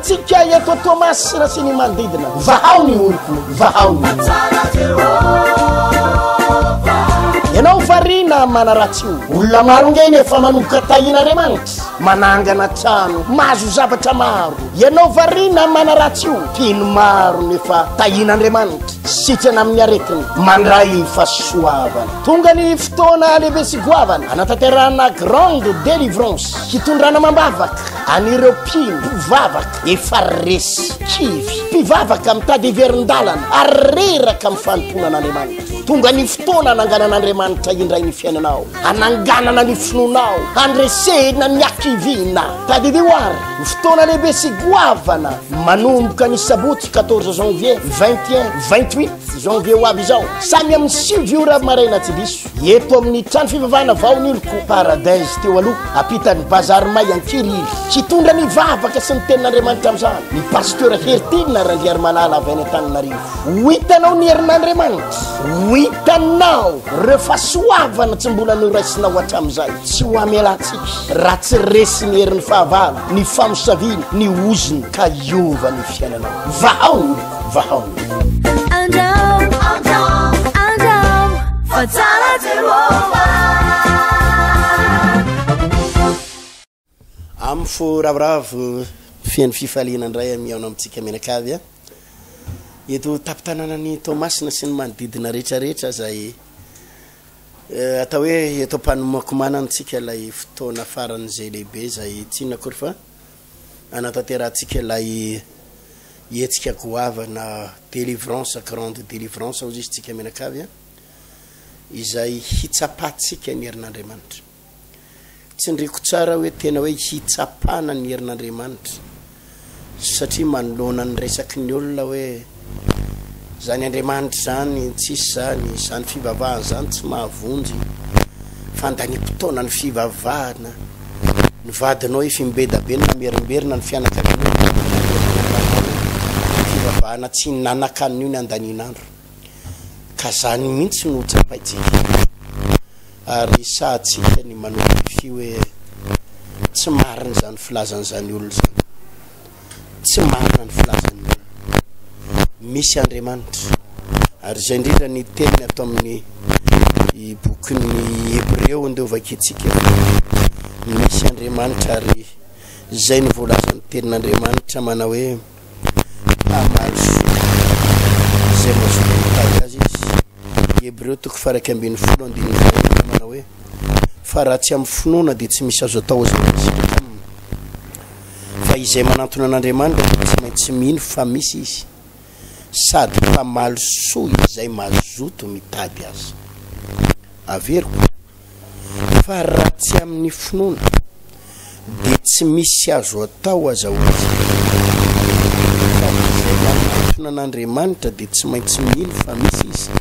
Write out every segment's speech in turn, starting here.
antsika eto Toamasina sy ny manodidina. Vahao ny oloko, vahao ny oloko. Ianao variana manaratsy io. Olona maro nge nefa manomboka tahian'Andriamanitra, manangana trano, mahazo zavatra maro. Ianao variana manaratsy io. Mpino maro nefa tahian'Andriamanitra, sitrana amin'ny aretina, mandray fahasoavana. Tonga ny fotoana lehibe sy goavana hanatanterahana grande délivrance, hitondrana amam-bavaka an'ireo mpino, mpivavaka efa resy, kivy, mpivavaka mitady hiverin-dalana ary reraka amin'ny fanompoana an'Andriamanitra. Tonga ny fotoana hananganan'Andriamanitra indray ny fiainanao, hananganana ny finoanao, handresena ny hakiviana. Tadidio ary ny fotoana lehibe sy goavana manomboka ny sabotsy 14 janvier, 21, 28 Janvier ho avy izao, samy amin'ny 9 ora maraina tsy diso, eto amin'ny trano fivavahana vao niriko Paradise teo aloha, ampitan'ny Bazary May Ankirihiry. Hitondra ny vavaka sy ny tenin'Andriamanitra amin'izany ny Pasteur Heritiana Randriarimalala avy any Antananarivo. Ho hitanao ny herin'Andriamanitra, ho hitanao ireo fahasoavana tsy mbola noraisinao hatramin'izay. Tsy ho hamelantsika raha tsy resy ny herin'ny fahavalo, ny famosaviana, ny ozona ka hiova ny fiainanao. Vahao ny oloko. Vahao. Andrao, andrao, andrao, fa tsara Jehovah. Amin'ny fo ravoravo feno fifaliana indray mihaona amintsika mianakavy a. Eto tampon-tanànan'i Toamasina sy ny manodidina rehetrarehetra izay eh, atao hoe eto am-panomakomanana antsika ilay fotoana faran'izay lehibe izay tsy inona akory fa Hanatanterahantsika ilay hetsika goavana Délivrance, Grande Délivrance hozy izy tsika mianakavy a, izay hitsapantsika ny herin'Andriamanitra. Tsindriko tsara hoe tena hoe hitsapana ny herin'Andriamanitra satria manoloana ny resaky ny olona hoe Zany Andriamanitra zany tsisy zany, zany fivavahana zany tsy mahavonjy, fandaniam-potoana ny fivavahana, ny vadinao efa imbedabe no namerimberina, ny fianakavianao efa namerimberina manao fivavahana tsy nanakan'io ny andanian'andro, ka zany mihitsy no tsapaintsika ary sahantsika ny manao défi hoe tsy marina izany filazan'izany olona izany. Tsy marina ny filazan'ny olona. Misy Andriamanitra. Ary izay indrindra ny teniny ato amin'ny bokin'ny Hebreo andeha ho vakintsika fa misy Andriamanitra ary izay no voalazan'ny tenin'Andriamanitra manao hoe mpamaly soa izay mazoto mitady azy izy. Hebreo toko faha 11 andininy fahenina manao hoe fa raha tsy amin'ny finoana dia tsy misy azo atao azahoana sitraka aminy. Fa izay manantona an'Andriamanitra dia tsy maintsy mino fa misy Izy, sady mpamaly soa izay mazoto mitady Azy. Averiko, fa raha tsy amin'ny finoana, dia tsy misy azo atao azahoana sitraka. Fa izay manantona an'Andriamanitra dia tsy maintsy mino fa misy Izy,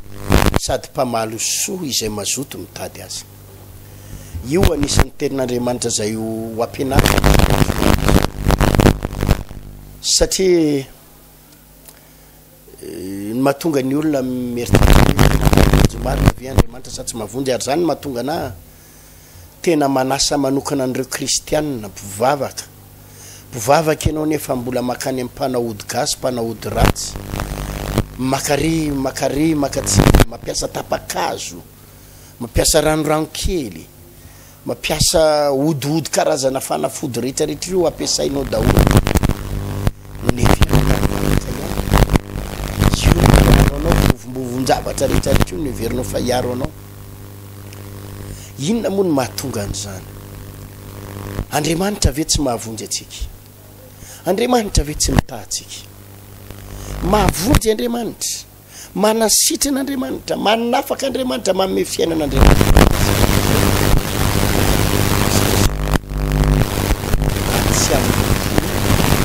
sady mpamaly soa izay mazoto mitady Azy. Io anisan'ny tenin'Andriamanitra izay ho ampianarina satria eh, ny mahatonga ny olona mieritreritra hoe tena mahavonjy marina ve Andriamanitra sa tsy mahavonjy, ary izany no mahatonga anà tena manasa manokana an'ireo kristianina mpivavaka. Mpivavaka ianao nefa mbola makany amin'ny mpanao ody gasy, mpanao ody ratsy, maka ry, maka ry, maka tsy, mampiasa tapa-kazo. Mampiasa ranorano kely, mampiasa hodihody karazana fanafody rehetra rehetra ireo ampiasainao daholo nefa ianao mivavaka ihany. Io no hiaro anao, vovombovon-javatra rehetra rehetra io no heverinao fa hiaro anao. Inona moa no mahatonga an'izany? Andriamanitra ve tsy mahavonjy antsika? Andriamanitra ve tsy mitaha antsika? Mahavonjy Andriamanitra. Manasitrana Andriamanitra, manafaka Andriamanitra, manome fiainana Andriamanitra. Raha tsy amin'ny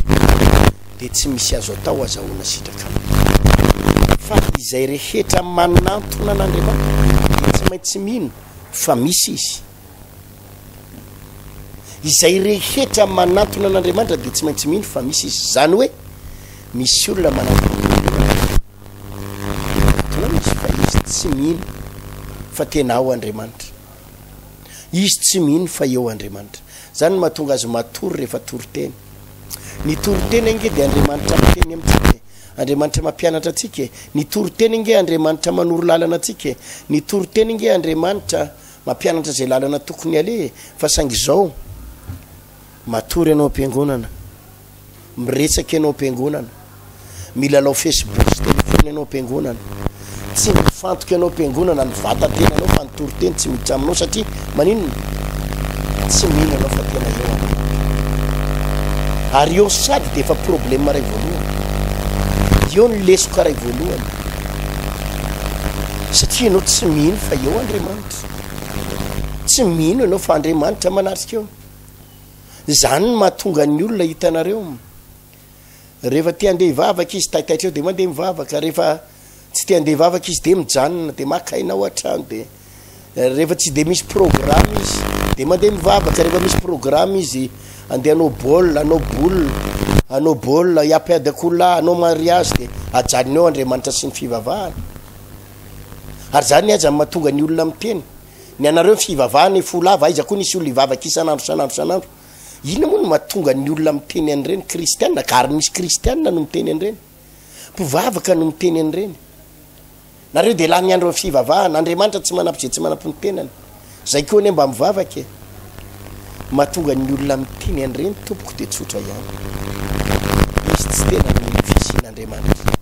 finoana dia tsy misy azo atao azahoana sitraka aminy. Fa izay rehetra manantona an'Andriamanitra dia tsy maintsy mino fa misy Izy. Izay rehetra manantona an'Andriamanitra dia tsy maintsy mino fa misy Izy. Izany hoe misy olona manantona an'Andriamanitra. Manantona izy fa izy tsy mino fa tena ao Andriamanitra. Izy tsy mino fa eo Andriamanitra. Izany no mahatonga azy matory rehefa toriteny. Ny toriteny ange dia Andriamanitra miteny amintsika e. Andriamanitra mampianatra antsika e. Ny toriteny ange Andriamanitra manoro lalana antsika e. Ny toriteny ange Andriamanitra mampianatra izay lalana tokony aleha e. Fa saingy izao, matory ianao am-piangonana. Miresaka ianao am-piangonana. Milalao Facebook sy téléphone ianao am-piangonana. Tsy mifantoka ianao am-piangonana ny vatan-tenanao fa ny toriteny tsy miditra aminao satria maninona? Tsy mino ianao fa tena eo Andriamanitra. Ary eo sady dia efa problème iray voalohany. Eo ny lesoka iray voalohany. Satria ianao tsy mino fa eo Andriamanitra. Tsy mino ianao fa Andriamanitra manatrika eo. Izany no mahatonga ny olona hitanareo rehefa te handeha hivavaka izy taitaitra eo dia mandeha mivavaka, rehefa tsy te handeha hivavaka izy dia mijanona dia maka aina ao an-trano dia rehefa tsy dia misy programme izy dia mandeha mivavaka, rehefa misy programme izy andeha hanao baolina, hanao boule, hanao baolina, hiampiady akoholahy, hanao mariage dia ajanony eo Andriamanitra sy ny fivavahana. Ary izany aza no mahatonga ny olona miteny. Ny anareo ny fivavahana e fo lava aiza koa nisy olona hivavaka isan'andro isan'andro isan'andro. Inona moa no mahatonga ny olona miteny an'ireny? Kristiana ka ary misy kristiana no miteny an'ireny. Mpivavaka no miteny an'ireny. Nareo dia lany andro amin'ny fivavahana. Andriamanitra tsy manampy izay tsy manampy ny tenany. Zay koa anie mba mivavaka e. Mahatonga ny olona miteny an'ireny tompoko dia tsotra ihany. Izy tsy tena mino ny fisian'Andriamanitra.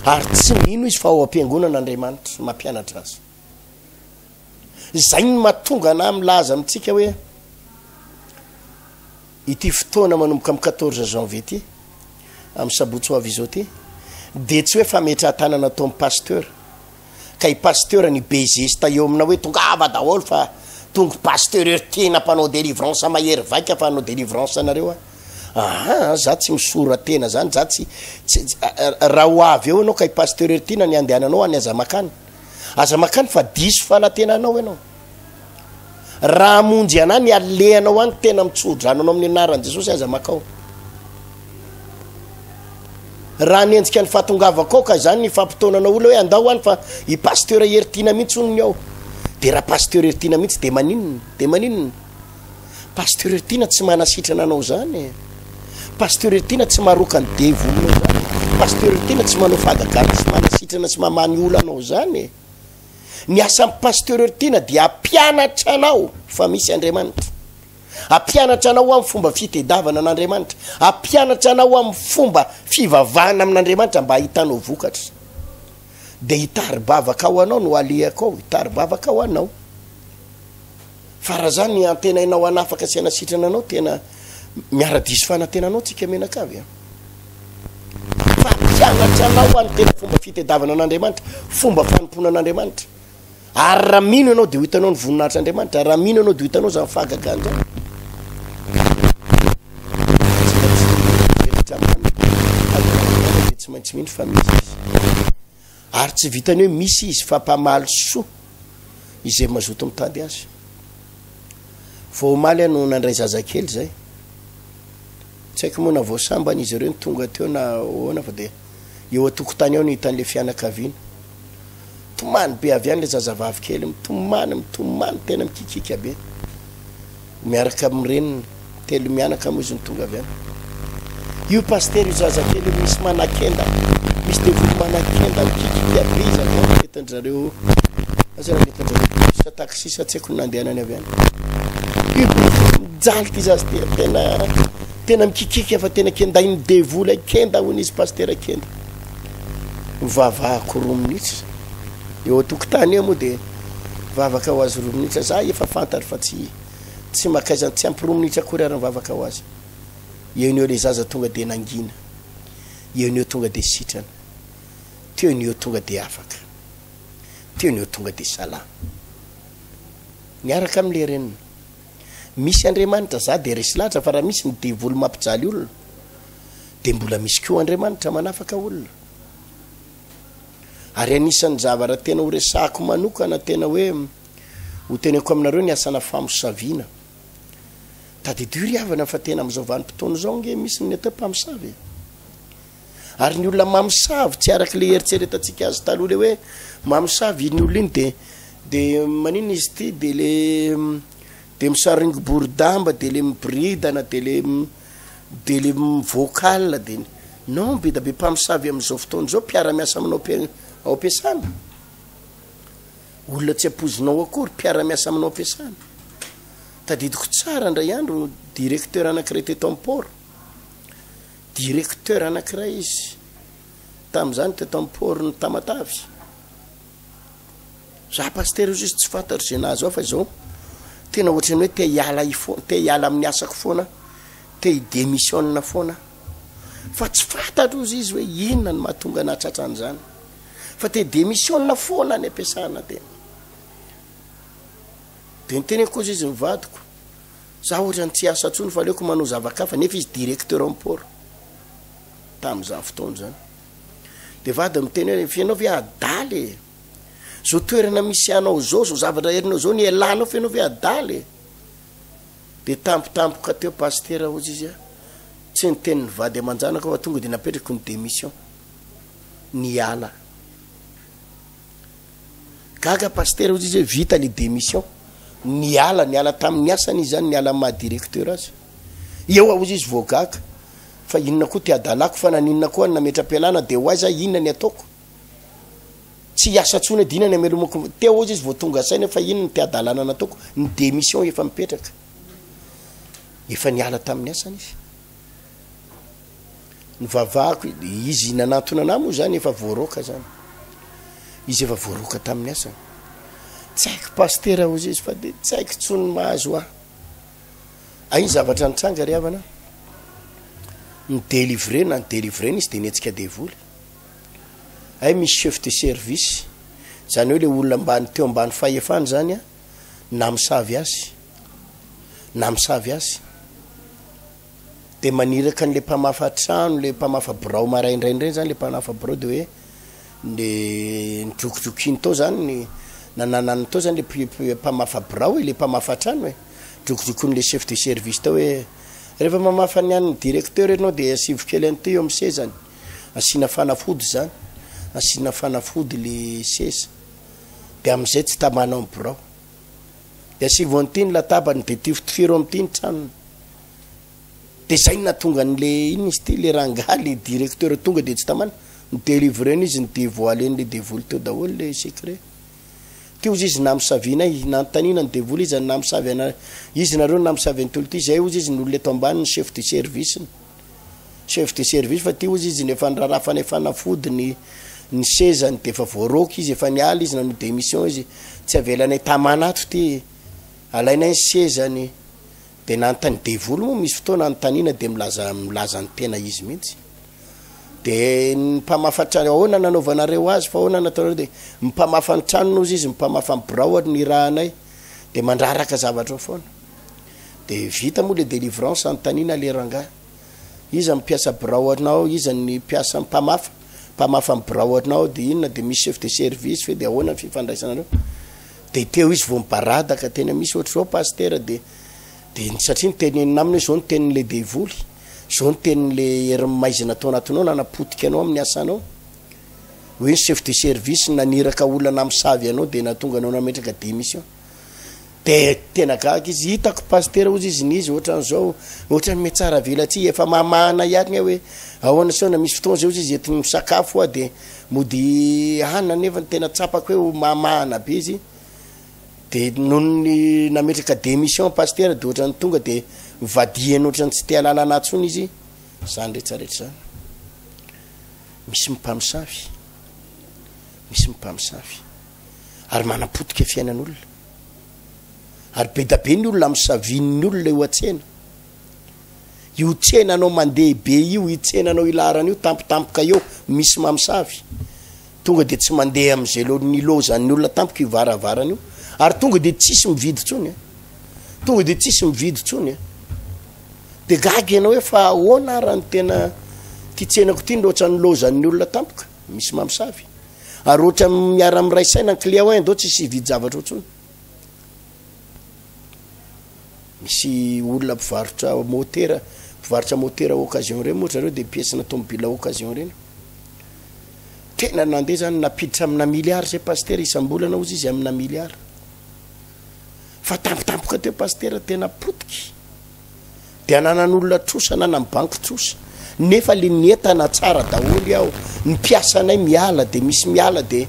Ary tsy mino izy fa ao am-piangonana Andriamanitra mampianatra azy. Izay no mahatonga anah milaza amintsika hoe ity fotoana manomboka amin'ny 14 janvier ity, amin'ny sabotsy ho avy izao ity, dia tsy hoe fametrahan-tanana ataon'ny pasteur, ka i pasteur ny be zesta eo aminao hoe tongava daholo fa tonga pasteur ery tena mpanao délivrance mahery vaika fa hanao délivrance anareo aho. Aha, za tsy misora-tena zany, za tsy, tsy, raha ho avy eo ianao ka i pasteur ery tiana ny handehananao any aza makany. Aza makany fa diso fanantenanao ianao. Raha hamonjy anah ny alehanao any tena mitsodrano anao amin'ny anaran'i Jesosy aza makao. Raha nenjika ny fahatongavako ao ka izany ny fampitaonanao olona hoe andao any fa i pasteur Heritiana mihitsy hono ny ao. Dia raha pasteur Heritiana mihitsy dia maninona? Dia maninona? Pasteur Heritiana tsy manasitrana anao izany e. Pasteur Heritiana tsy maroaka ny devolinao izany. Pasteur Heritiana tsy manao fahagagana sy manasitrana sy mamaha ny olanao izany e. Ny asan'ny Pasteur Heritiana dia hampianatra anao fa misy Andriamanitra. Hampianatra anao amin'ny fomba fitedavana an'Andriamanitra. Hampianatra anao amin'ny fomba fivavahana amin'Andriamanitra mba hahitanao vokatra. Dia hitari-bavaka ho anao no alehako ao, hitari-bavaka ho anao. Fa raha zany ny antenainao hanafaka sy hanasitrana anao tena miara-diso fanantenanao tsika mianakavy a. Fa hampianatra anao any tena fomba fitedavana an'Andriamanitra, fomba fanompoana an'Andriamanitra. Ary raha mino ianao dia ho hitanao ny voninahitr'Andriamanitra, raha mino ianao dia ho hitanao izany fahagagana izany. Tsy maintsy mino fa misy izy. Ary tsy vitany hoe misy izy fa mpamaly soa izay mazoto mitady azy. Vao omaly aho no nandray zazakely izay. Tsy haiko moa na vao sambany izy ireo no tonga teo na ahoana fa dia eo an-tokotany eo no hitan'ilay fianakaviana. Tomany be avy any ilay zazavavy kely, mitomany, mitomany, tena mikikiaka be. Miaraka amin'ny reniny, telo mianaka moa izy no tonga avy any. Io pasitera io zazakely io misy manakenda, misy devoly manakenda mikikiaka be izy avy any, nentin-dry zareo, asa raha nentin-dry zareo bus sa taxi sa tsy haiko ny nandehanany avy any. Io mijaly ity zaza ity, tena tena mikikiaka fa tena kendain'ny devoly, ay kenda hono izy pasitera kenda. Mivavahako roa minitra eo an-tokotany eo moa dia vavaka ho azy roa minitra, za efa fantatro fa tsy tsy makaizany tsy ampy roa minitra akory ary nivavaka ho azy. Eo no eo le zaza tonga dia nangina, eo no eo tonga dia sitrana, teo no eo tonga dia afaka, teo no eo tonga dia salama. Miaraka amle reniny. Misy Andriamanitra, za dia resy lahatra fa raha misy ny devoly mampijaly olona dia mbola misy koa Andriamanitra manafaka olona. Ary anisan'ny zavatra tena ho resahako manokana, tena hoe ho teneniko aminareo ny asana famosaviana. Tadidio ry havana fa tena amin'izao vanim-potoana izao ange misy ny atao mpamosavy e. Ary ny olona mamosavy tsy araka ilay eritreretantsika azy taloha ilay hoe mamosavy iny olona iny dia dia maninona izy ity dia le dia misaringo boridamba dia le miboridana dia le. De le vocal de non be da be mpamosavy amin'izao fotoana izao mpiara-miasa aminao ao am-piasana. Olona tsy ampoizinao akory mpiara-miasa aminao am-piasana. Tadidiko tsara indray andro directeur anankiray teto amin'ny port. Directeur anankiray izy tamin'izany teto amin'ny port-n'i Tamatave. Za pasitera ozy izy tsy fantatro izay nahazo ahy fa izao tena ohatran'ny hoe te hiala te hiala amin'ny asako foana aho, te hi-demissionne foana aho. Fa tsy fantatro ozy izy hoe inona no mahatonga anah tratra an'izany. Fa te hi-demissionne foana any am-piasana tena. De niteneniko ozy izy ny vadiko, za ohatran'ny tsy hiasa intsony fa aleoko manao zava-kafa nefa izy directeur en port tamin'izany fotoana izany. De vadiny miteny hoe f'ianao ve adala e? Zao toerana misy anao zao, zao zavatra herinao zao nialanao f'ianao ve adala e? De tampotampoka teo pasitera hozy izy a, tsy niteny ny vady aman-janako aho fa tonga de napetrako ny démission. Niala. Gaga pasitera hozy izy hoe vita le démission. Niala, niala tamin'ny asany izy zany, niala amin'ny maha directeur azy. Eo aho hozy izy vao gaga. Fa inona koa ty hadalako fa naninona koa nametra-pialana de ho aiza inona ny ataoko? Tsy hiasa tsony de inona ny amelomako? Teo hozy izy vao tonga saina fa inona ty hadalana nataoko? Ny démission efa mipetraka. Efa niala tamin'ny asany izy. Nivavahako izy nanantona anah moa zany efa voaroaka zany. Izy efa voaroaka tamin'ny asany. Tsy haiko pasitera hozy izy fa de tsy haiko tsony mahazo ahy. Hay ny zavatra nitranga ry havana, ny délivrer na ny délivrer-na izy de nihetsika devoly. Hay misy chef de service, zany hoe le olona ambany teo ambany fahefany zany an, namosavy azy, namosavy azy. De maniraka an'le mpamafa trano, le mpamafa birao maraindrainy reny zany, le mpanafa birao de hoe le nidrokidrokiny tao zany ny nananany tao zany le mpamafa birao e, le mpamafa trano e, drokodrokon'le chef de service tao hoe rehefa mamafa ny an'ny directeur ianao de asivo kely an'ity eo amin'ny sezany, asiana fanafody zany, asiana fanafody le seza de am'zay tsy tamana ao amin'ny birao, de asivo an'ity ny latabany de tifitifiro amin'ity ny tranony. De zay no nahatonga an'le inona izy ty le rangahy le directeur tonga de tsy tamana, ni-delivrena izy ni-devoiler-n'le devoly teo daholo le secret. Teo ozy izy namosavianay, nanontaniana ny devoly iza no namosavy ana, izy nareo no namosavy an'ity olona ity, zay ozy izy ny olona eto ambany ny chef de service-ny, chef de service fa ty ozy izy ny efa nirarafanay fanafody ny ny sezany de efa voaroaka izy, efa niala izy nanao démission izy, tsy avelanay tamana ato ty, alainay ny sezany. De nanontany devoly moa misy fotoana anontaniana de milaza milaza ny tena izy mihitsy. De ny mpamafa trano ahoana nanaovanareo azy fa ahoana nataonareo de ny mpamafa ny tranony ozy izy ny mpamafa ny birao ary ny irahanay de mandraraka zavatra ao foana. De vita moa le délivrance anontaniana le rangahy. Iza ny mpiasa birao anao, iza ny mpiasa mpamafa, mpamafa ny birao anao de inona de misy chef de service ve de ahoana ny fifandraisanareo. De teo izy vao mibaradaka tena misy ohatr'izao pasitera de de satria nitenenina aminy hoe zao ny tenin'le devoly, zao ny tenin'le herin'ny maizina tao anatinao nanapotika anao amin'ny asanao, hoe ny chef de service naniraka olona namosavy anao de nahatonga anao nametraka démission. De tena gaga izy, hitako pasitera ozy izy nizy ohatran'izao, ohatran'ny mihatsara velatsihy, efa mamahana ihany aho hoe ahoana sy ahoana, misy fotoana zay ozy izy entiny misakafo aho de mody hanina nefa ny tena tsapako hoe ho mamahana be izy, de noho ny nametraka démission pasitera de ohatran'ny tonga de mivadihany ohatran'ny tsy te halala anah tsony izy, zany retraretra zany. Misy mpamosavy, misy mpamosavy. ary manapotika fiainan'olona. Ary be da be ny olona amsavian'ny olona eo an-tsena. Io tsenanao mandeha be io, io tsenanao ilaharana io tampotampoka eo misy mamosavy. Tonga de tsy mandeha am'izay lo nilozan'ny olona tampoka io varavarana io. Ary tonga de tsisy mividy tsony a. Tonga de tsisy mividy tsony a. De gaga ianao hoe fa ahoana raha ny tena ty tsenako ty no ohatran'ny lozan'ny olona tampoka, misy mamosavy. Ary ohatran'ny miara miray saina ny client hoe andao tsisy hividy zavatra ao tsony. Misy olona mpivarotra motera, mpivarotra motera occasion ireny moa zareo de pièce-na tomobile occasion ireny. Tena nandeha zany nampiditra amina milliard zay pasitera isam-bolana hozy izy amina milliard. Fa tampotampoka teo pasitera tena potiky. De ananan'olona trosa, ananan'ny banky trosa. Nefa le ny entana tsara daholo ao, ny mpiasanay miala de misy miala de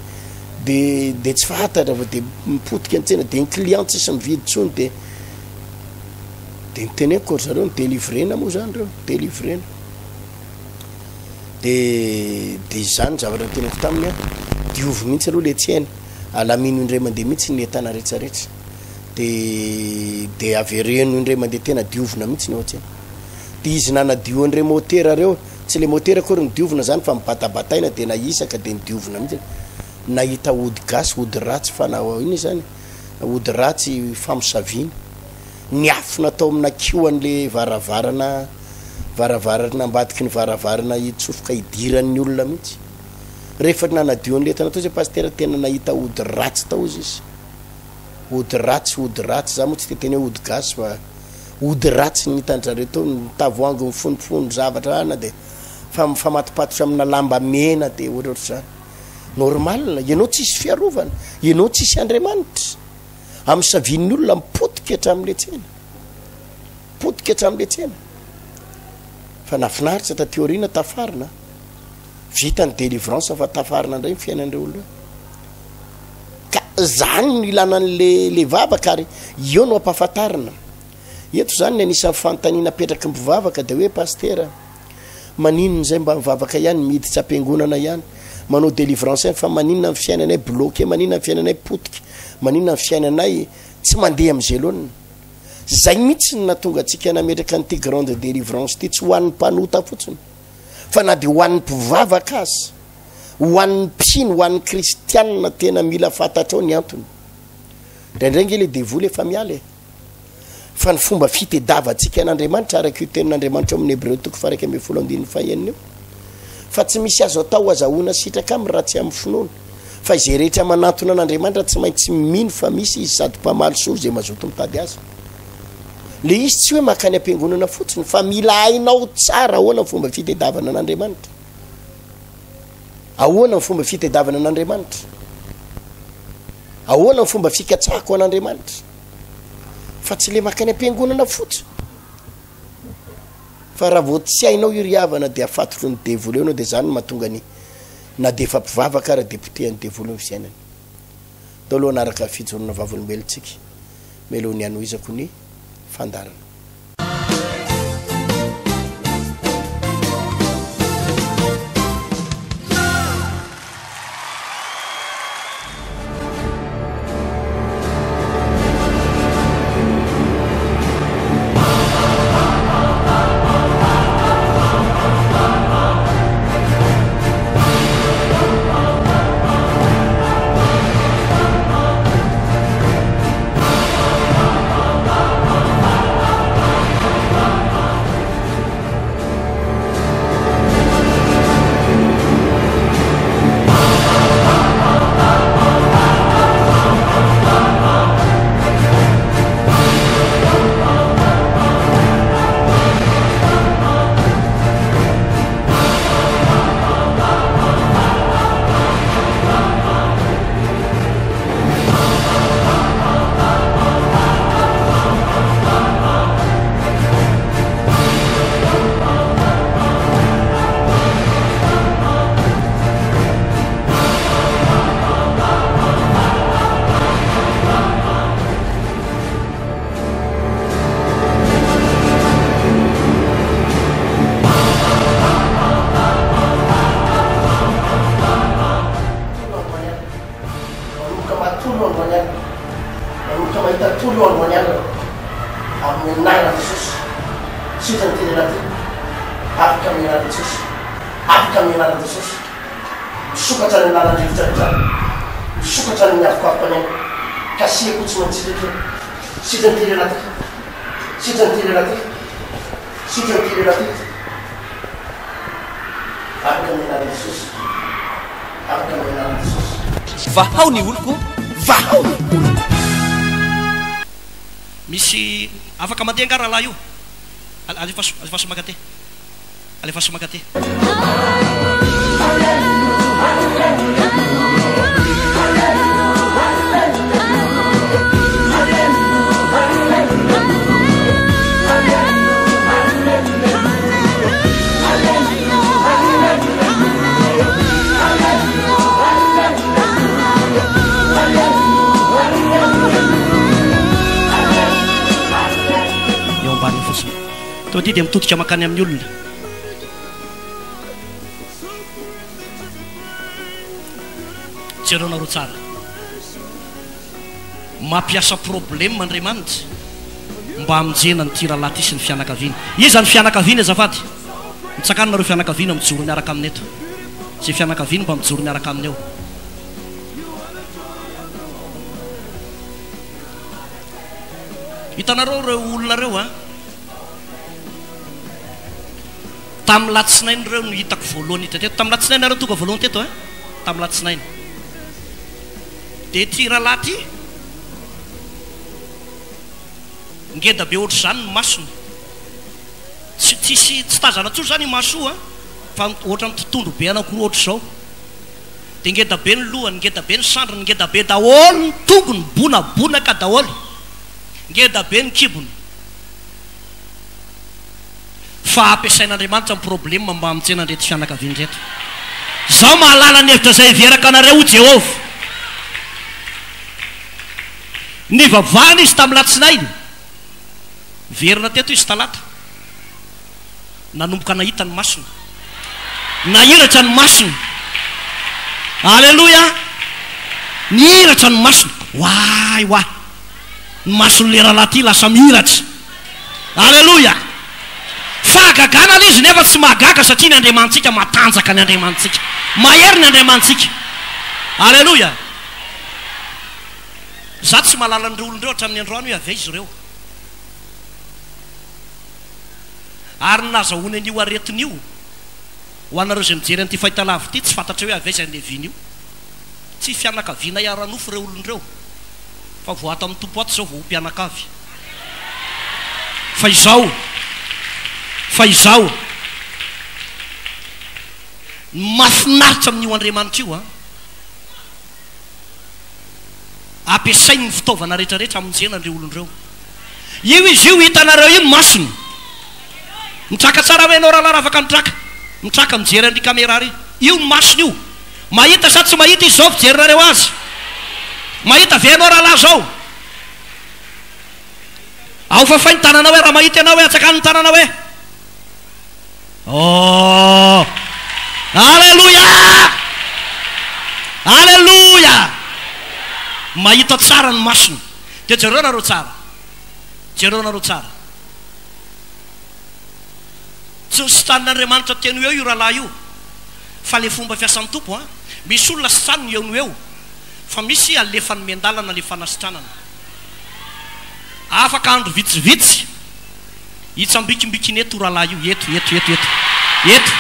de de tsy fantatra fa de mipotika ny tsena, de ny client tsisy mividy tsony de de niteneniko ry zareo, ni-delivrena moa zany reo, delivrena. De de izany zavatra niteneniko taminy an, diovy mihitsy aloha le tsena, alamino indray mandeha mihitsy ny entana retraretra, de de avereno indray mandeha tena diovina mihitsy ny ao an-tsena. De izy nanadio an'ireo motera reo, tsy le motera akory no diovina zany fa mibatabataina de nahisaka de nodiovina mihitsy, nahita ody gasy, ody ratsy fa na inona izany, ody ratsy famosaviana, niafina tao amina kioan'le varavarana, varavarana ambadiky ny varavarana hitsofoka hidiran'ny olona mihitsy. Rehefa nanadio an'le entana tao zay pasitera tena nahita ody ratsy tao izy izy, ody ratsy, ody ratsy, za moa tsy te hiteny hoe ody gasy fa. Ody ratsy ny hitan-dry zareo teo, ny tavoahangy mifonofono zavatra ana dia fa mifamatopatotra amina lamba mena dia ohatrohatr'izany. Normal, ianao tsisy fiarovana, ianao tsisy Andriamanitra. Amisavian'ny olona mipotika hatramin'ilay tsena. Potika hatramin'ilay tsena. Fa nahafinaritra taty aoriana tafarina. Vita ny délivrance fa tafarina indray ny fiainan'ireo olona ireo. Ka zany no ilana an'le le vavaka ary eo no ampahafantarina. Eto zany ny anisan'ny fanontaniana apetraky ny mpivavaka dia hoe pasitera maninona izay mba mivavaka ihany miditra am-piangonana ihany manao délivrance ihany fa maninona ny fiainanay bloqué maninona ny fiainanay potika maninona ny fiainanay tsy mandeha amin'izay laoniny. Zay mihitsy no nahatonga antsika nametraka an'ity grande délivrance ity tsy ho an'ny mpanota fotsiny fa na dia ho an'ny mpivavaka aza. Ho an'ny mpino, ho an'ny kristianina tena mila fantatrao ny antony. Indraindray ange le devoly efa miala e. Fa ny fomba fitedavantsika an'Andriamanitra araka io tenin'Andriamanitra ao amin'ny Hebreo toko faha 11 andininy fahenina io. Fa tsy misy azo atao azahoana sitraka aminy raha tsy amin'ny finoana. Fa izay rehetra manantona an'Andriamanitra tsy maintsy mino fa misy izy sady mpamaly soa izay mazoto mitady azy. Le izy tsy hoe mankany am-piangonana fotsiny fa mila hainao tsara ahoana ny fomba fitedavana an'Andriamanitra. Ahoana ny fomba fitadiavana an'Andriamanitra? Ahoana ny fomba fikatsahako an'Andriamanitra? Fa tsy le makany am-piangonana fotsiny. Fa raha vao tsy hainao io ry havana dia afatotry ny devoly eo ianao dia izany no mahatonga ny na dia efa mpivavaka ara dia potehan'ny devoly ny fiainany. Ndao aloha hanaraka fijoroana vavolombelontsika mialoha ny hanohizako ny fandaharana. Manomboka matory eo androany alina. Manomboka mahita tory eo androany alina. Amin'ny anaran'i Jesosy. Sitrany ity lehilahy ity. Afaka amin'ny anaran'i Jesosy. Afaka amin'ny anaran'i Jesosy. Misokatra any amin'ny lalan-drivotra rehetra any. Misokatra any amin'ny avokavoka any any. Kasihako tsy maintsy sitraka io. Sitrany ity lehilahy ity. Sitrany ity lehilahy ity. Sitrany ity lehilahy ity. Afaka amin'ny anaran'i Jesosy. Afaka amin'ny anaran'i Jesosy. Vahao ny oloko, vahao ny oloko. Misy afaka mandeha angaha rahalahy io? Alefaso, alefaso mankaty. Alefaso mankaty. Tonga aty dia mitodika mankany amin'ny olona. Jereo nareo tsara. Mampiasa problème Andriamanitra mba hamonjena an'ity rahalahy ity sy ny fianakaviany. Iza ny fianakaviany azafady? Mitsangana nareo fianakaviana mijoro miaraka aminy eto. Izay fianakaviany mba mijoro miaraka aminy eo. Hitanareo ireo olona ireo an? Tamin'ny latsinainy ireo no hitako voalohany hita teto. Tamin'ny latsinainy nareo tonga voalohany teto an? Tamin'ny latsinainy. Dia ity rahalahy ity, ngeda be ohatr'izany ny masony. Tsy tsisy tsy tazana intsony izany io maso io an, fa ohatran'ny tontondro be anankiroa ohatr'izao. Dia ngeda be ny lohany, ngeda be ny sandriny, ngeda be daholo ny tongony, bonabonaka daholo. Ngeda be ny kibony. Fa ampiasain'Andriamanitra ny problème mba hamonjena an'ireto fianakaviana ireto. Izaho mahalala ny hevitra izay heverako anareo hoy Jehovah. Nivavahana izy tamin'ny latsinainy. Niverina teto izy talata. Nanomboka nahita ny masony. Nahiratra ny masony. Aleloia! Nihiratra ny masony. Oay oay! Ny mason'ilay rahalahy ity lasa mihiratra. Aleloia! Fahagagana ilay izy nefa tsy mahagaga satria ny Andriamanitsika matanjaka ny Andriamanitsika. Mahery ny Andriamanitsika. Aleloia! Za tsy mahalala an'ireo olona ireo hatramin'ny androany hoe avy aiza ireo. Ary ny nahazahoany an'io aretina io, ho anareo izay mijery an'ity fahitalavitra ity, tsy fantatra hoe avy aiza ny niaviany io. Tsy fianakavianay ara-nofo ireo olona ireo. Fa vao ato amin'ny Tompo ato izao vao ho mpianakavy. Fa izao, fa izao, ny mahafinaritra amin'io Andriamanitra io an, ampiasainy ny fitaovana rehetra rehetra hamonjena an'ireo olona ireo. Io izy io, hitanareo io ny masony. Mitraka tsara ve ianao rahalahy raha afaka mitraka? Mitraka mijery an'ry caméra ry. Io ny masony io. Mahita sa tsy mahita izy zao fijerinareo azy? Mahita ve ianao rahalahy zao? Ao fafay ny tananao hoe raha mahita ianao hoe atsakano ny tananao hoe. Oh! Aleloia! Aleloia! Mahita tsara ny masony. Dia jereo nareo tsara. Jereo nareo tsara. Tsy nositranin'Andriamanitra teny ho eo io rahalahy io fa le fomba fiasan'ny Tompo an! Misy olona sitraniny eo no eo fa misy alefany miandalana le fanasitranana. Afaka andro vitsivitsy hitsambikimbikina eto io rahalahy io, eto, eto, eto, eto, eto.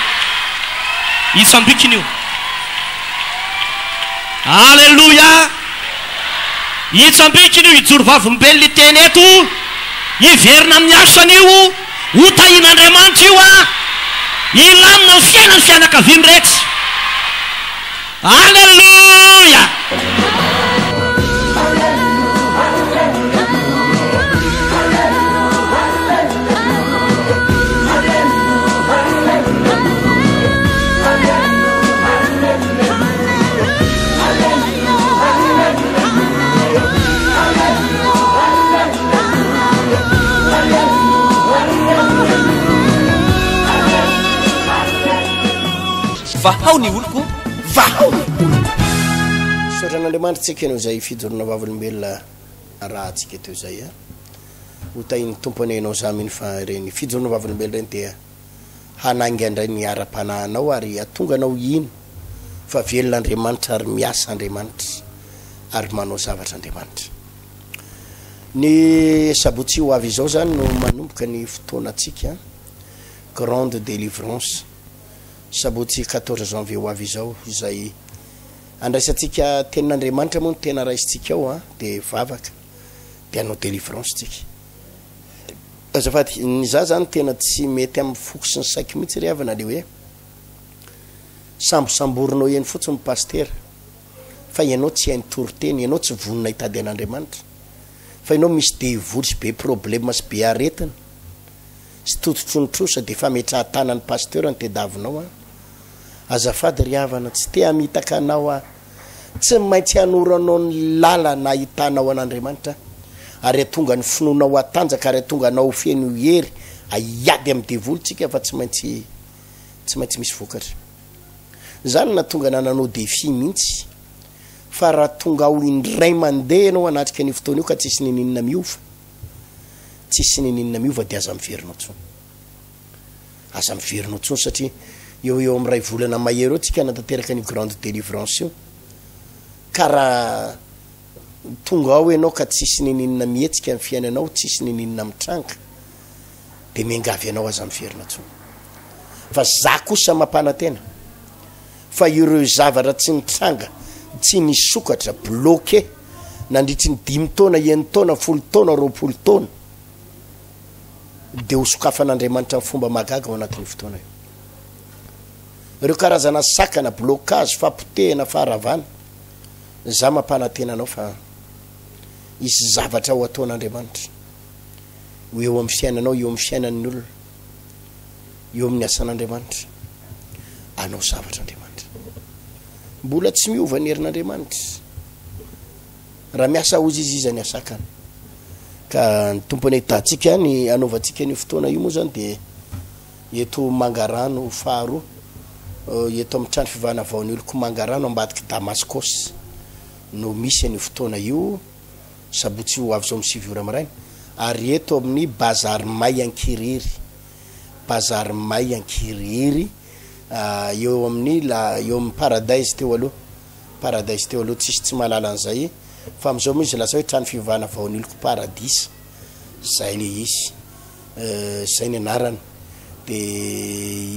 Hitsambikina io. Aleloia! Hitsambikina io, hijoro vavolombelona hiteny eto, hiverina amin'ny asany io. Ho tahian'Andriamanitra io an! Hilamina ny fiainan'ny fianakaviany rehetra. Aleloia! Vahao ny oloko, vahao ny oloko. Misaotra an'Andriamanitra tsika noho izay fijoroana vavolombelona arahantsika teo izay a. Ho tahin'ny Tompo anie ianao za mino fa ireny fijoroana vavolombelona ireny dia hanainga indray ny ara-panahinao ary hahatonga anao hino fa velona Andriamanitra ary miasa Andriamanitra ary manao zavatra Andriamanitra. Ny sabotsy ho avy izao zany no manomboka ny fotoanantsika Grande Délivrance, sabotsy 14 janvier ho avy izao, izay andraisantsika tenin'Andriamanitra moa no tena raisintsika ao an, dia vavaka, dia hanao délivrance tsika. Azafady, ny za zany tena tsy mety amin'ny foko sy ny saiko mihitsy ry havana le hoe sambosamborinao eny fotsiny ny pasitera fa ianao tsy hainy toriteny, ianao tsy vonona hitady an'Andriamanitra fa ianao misy devoly sy be problème sy be aretina sy tototry ny trosa de fametrahan-tanan'ny pasteur no tedavinao an! Azafady ry havana tsy te hamitaka anao aho. Tsy maintsy hanoro anao ny lalana ahitanao an'Andriamanitra aho, ary hahatonga ny finoanao hatanjaka ary hahatonga anao ho feno hery Hiady amin'ny devoly tsika fa tsy maintsy tsy maintsy misy vokatra. Zany no nahatonga anah nanao défi mihitsy fa raha tonga ao indray mandeha ianao hanatrika an'io fotoana io ka tsisy ninininona miova, tsisy ninininona miova dia aza miverina ao tsony. Aza miverina ao tsony satria eo eo amin'ny iray volana mahery eo tsika hanatanteraka an'io grande délivrance io. Ka raha tonga ao ianao ka tsisy ninininona mihetsika ny fiainanao, tsisy ninininona mitranga, dia miangavy anao aza miverina intsony. Fa za kosa mampanantena fa ireo zavatra tsy nitranga, tsy nisokatra, bloqué, nandritry ny dimy taona, enin-taona, folo taona, 20 taona, dia ho sokafan'Andriamanitra amin'ny fomba mahagaga ao anatin'io fotoana io. Ireo karazana sakana, blocage, fapotehana, faharavana, za mampanantena anao fa hisy zavatra ho ataon'Andriamanitra. ho eo amin'ny fiainanao, eo amin'ny fiainan'ny olona, eo amin'ny asan'Andriamanitra. Anao zavatra Andriamanitra. Mbola tsy miova ny herin'Andriamanitra. Raha miasa ozy izy, iza ny asakana. Ka ny Tompo anie hitantsika ny anaovantsika an'io fotoana io moa zany dia eto Mangarano faharoa, eto amin'ny trano fivavahana vaon'ny oloko Mangarano ambadiky Damaskos no misy an'io fotoana io. Sabotsy ho avy izao amin'ny 9 ora maraina, ary eto amin'ny Bazary May Ankirihiry, Bazary May Ankirihiry, eo amin'ny la, eo amin'ny Paradise teo aloha, Paradise teo aloha, tsisy tsy mahalala an'izay, fa amin'izao moa izy lasa hoe trano fivavahana vaoniliko Paradisa, zay le izy, zay ny anarany, de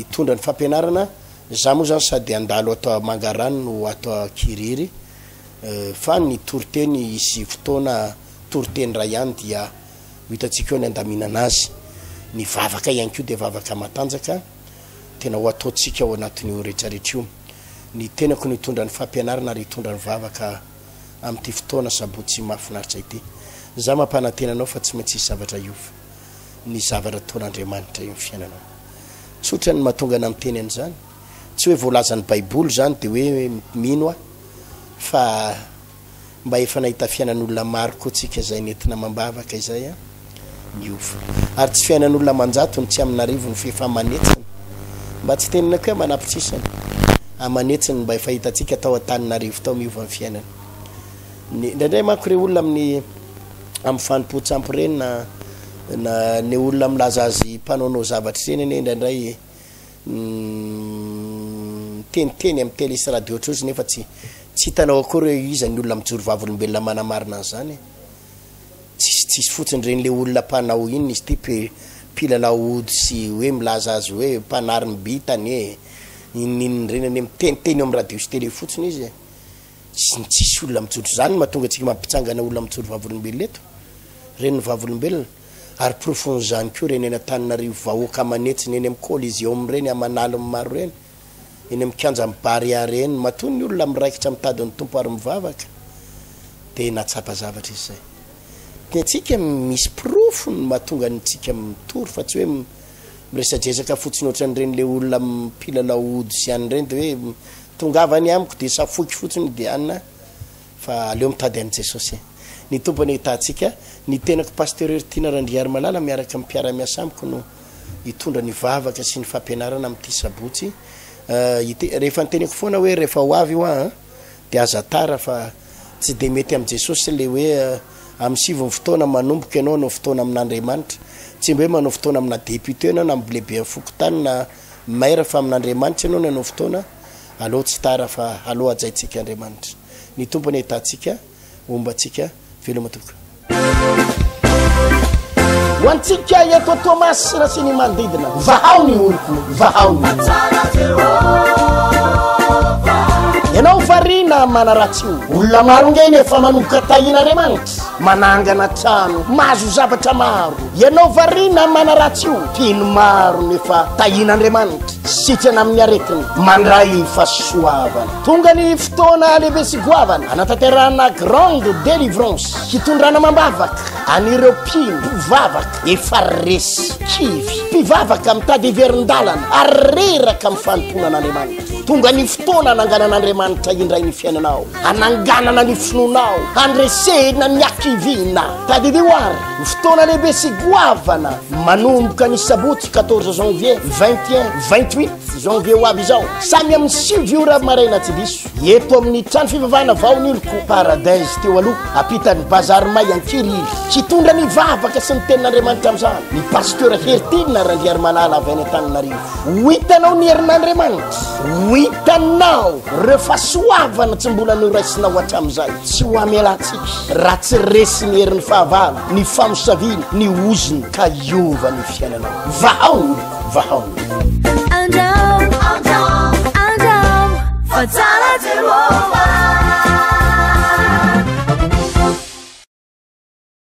hitondra ny fampianarana, za moa zany sady handalo ato Mangarano no ato Ankirihiry, Fa ny toriteny hisy fotoana toriteny iray ihany dia ho hitantsika eo ny handaminana azy. Ny vavaka ihany koa dia vavaka matanjaka tena ho ataontsika ao anatin'io rehetrarehetra io. Ny tenako no hitondra ny fampianarana ary hitondra ny vavaka amin'ity fotoana sabotsy mahafinaritra ity. Za mampanantena anao fa tsy maintsy hisy zavatra hiova ny zavatra ataon'Andriamanitra eo amin'ny fiainanao. Tsotra ny mahatonga anah miteny an'izany. Tsy hoe voalazan'ny baiboly izany dia hoe mino aho fa mba efa nahita fiainan'olona maro koa tsika izay nentina amam-bavaka izay an, niova. Ary tsy fiainan'olona aman-jatony, tsy amin'arivony fa efa aman'hetsiny. Mba tsy tenenako hoe aman'apitrisany, aman'hetsiny mba efa hitantsika tao Antananarivo tao miova ny fiainana. Ny, indraindray manko re olona amin'ny amin'ny fanompoan-tsampy ireny na na ny olona milaza azy mpanaonao zavatra ireny anie indraindray miteniteny amin'ny télé sy radio ohatr'izao izy nefa tsy tsy hitanao akory hoe iza ny olona mijoro vavolombelona manamarina an'izany e. Tsisy tsisy fotsiny ireny le olona mpanao inona izy ity mpi mpilalao ody sy hoe milaza azy hoe mpanary ny bitany e, inon'inona ireny anie miteniteny eo amin'ny radio sy télé fotsiny izy e. Tsy tsisy olona mijoro izany no mahatonga antsika mampitsangana olona mijoro vavolombelona eto. Ireny ny vavolombelona. Ary porofon'izany koa ireny eny Antananarivo vahoaka aman'hetsiny eny amin'ny Coliseum ireny aman'aliny maro ireny, eny amin'ny kianjan'i Barea ireny, matoa ny olona miraikitra mitady ny Tompo ary mivavaka dia nahatsapa zavatra izy izay. Ny antsika misy porofo ny mahatonga antsika mitory fa tsy hoe miresadresaka fotsiny ohatran'ireny le olona mpilalao ody sy any ireny dia hoe tongava any amiko dia safoiko fotsiny dia any Fa aleo mitady an'i Jesosy e. Ny Tompo anie hitahantsika. Ny tenako Pasteur Heritiana Randriarimalala miaraka amin'ny mpiara-miasa amiko no hitondra ny vavaka sy ny fampianarana amin'ity sabotsy ity. Rehefa niteneko foana hoe rehefa ho avy io an dia aza tara fa tsy dia mety amin'i Jesosy le hoe amin'ny sivy ny fotoana manomboka ianao hanao fotoana amin'Andriamanitra. Tsy mba hoe manao fotoana amina député ianao na amin'ny lehiben'ny fokontany na maire fa amin'Andriamanitra ianao no hanao fotoana. Aleo tsy tara fa aleo hajaintsika Andriamanitra. Ny Tompo anie hitahantsika, homba antsika. Veloma tompoko. Ho antsika eto Toamasina sy ny manodidina, vahao ny oloko, vahao ny oloko. Ianao variana manaratsy io. Olona maro ngeny efa manomboka tahian'Andriamanitra, manangana trano, mahazo zavatra maro. Ianao variana manaratsy io, mpino maro nefa tahian'Andriamanitra. Sitrana amin'ny aretina, mandray fahasoavana. Tonga ny fotoana lehibe sy goavana hanatanterahana grande délivrance, hitondrana amam-bavaka an'ireo mpino, mpivavaka efa resy, kivy, mpivavaka mitady hiverin-dalana ary reraka amin'ny fanompoana an'Andriamanitra. Tonga ny fotoana hananganan'Andriamanitra indray ny fiainanao, hananganana ny finoanao, handresena ny hakiviana. Tadidio ary, ny fotoana lehibe sy goavana manomboka ny sabotsy 14 janvier, 21, 28 janvier ho avy izao, samy amin'ny 9 ora maraina tsy diso, eto amin'ny trano fivavahana vao ny oloko Paradise teo aloha, ampitan'ny Bazary May Ankirihiry. Hitondra ny vavaka sy ny tenin'Andriamanitra amin'izany ny Pasteur Heritiana Randriarimalala avy any Antananarivo. Ho hitanao ny herin'Andriamanitra. Ho hitanao ireo fahasoavana tsy mbola noraisinao hatramin'izay. Tsy ho hamelantsika raha tsy resy ny herin'ny fahavalo, ny famosaviana, ny ozona ka hiova ny fiainanao. Vahao ny oloko, vahao ny oloko. Andrao, andrao, andrao, fa tsara Jehovah.